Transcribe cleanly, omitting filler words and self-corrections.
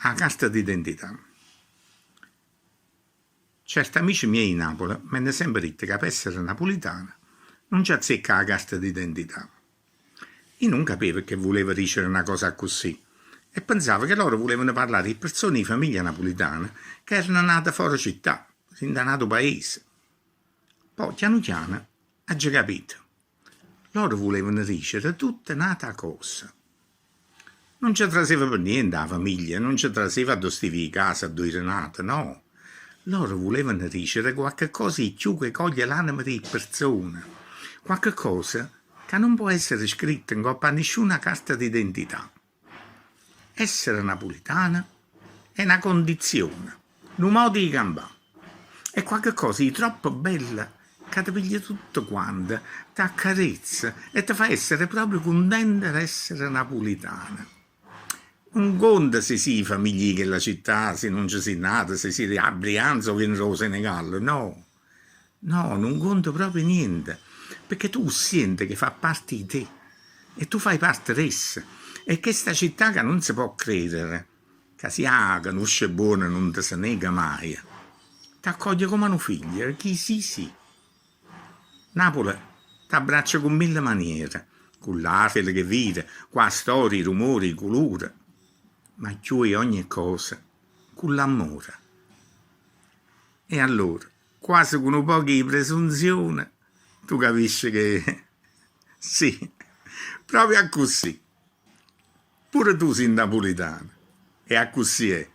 'A carta d'identità. Cert'amice miei 'e Napule m'hanno sempe ditto ca p'essere napulitano nun ce azzecca 'a carta d'identità. Io nun capevo che vuleva dicere na cosa accussì e pensavo che loro vulevano parlà d' 'e perzone 'e famiglia napulitana ca erano nate fore città, dint' 'a n'ato paese. Po' chianu chiano aggio capito. Loro vulevano dicere tutta n'ata cosa. Nun ce traseva pe niente 'a famiglia, nun ce traseva addò stive 'e casa, addò ire nato, no. Loro vulevano dicere quacche cosa 'e cchiù che coglie l'anema d' 'e perzone, quacche cosa ca nun po' essere scritta 'ncopp' a nisciuna carta d'identità. Essere napulitano è na condizione, nu modo 'e campà. È quacche cosa 'e troppo bella ca te piglia tutto quanto, t'accarezza e te fa essere proprio cuntento d'essere napulitano. Nun conta si si 'e famiglia 'e chella città, si nun ce si nato, si si d' 'a Brianza o viene d' 'o Senegallo, no, no, nun conta proprio niente, pecché tu 'o ssiente che fa parte 'e te e tu fai parte d'essa e chesta città ca nun se po' credere ca si 'a canusce buono nun te se nega maje, t'accoglie comme a nu figlio, chi si si. Napule t'abbraccia cu mille maniere, cu ll'arte che vide, cu 'a storia, 'e rumore, 'e culure, ma cchiù 'e ogni cosa cu ll'ammore. E allora, quase cu nu poco 'e presunzione, tu capisce che sì, proprio accussì, pure tu si' napulitano e accussì è.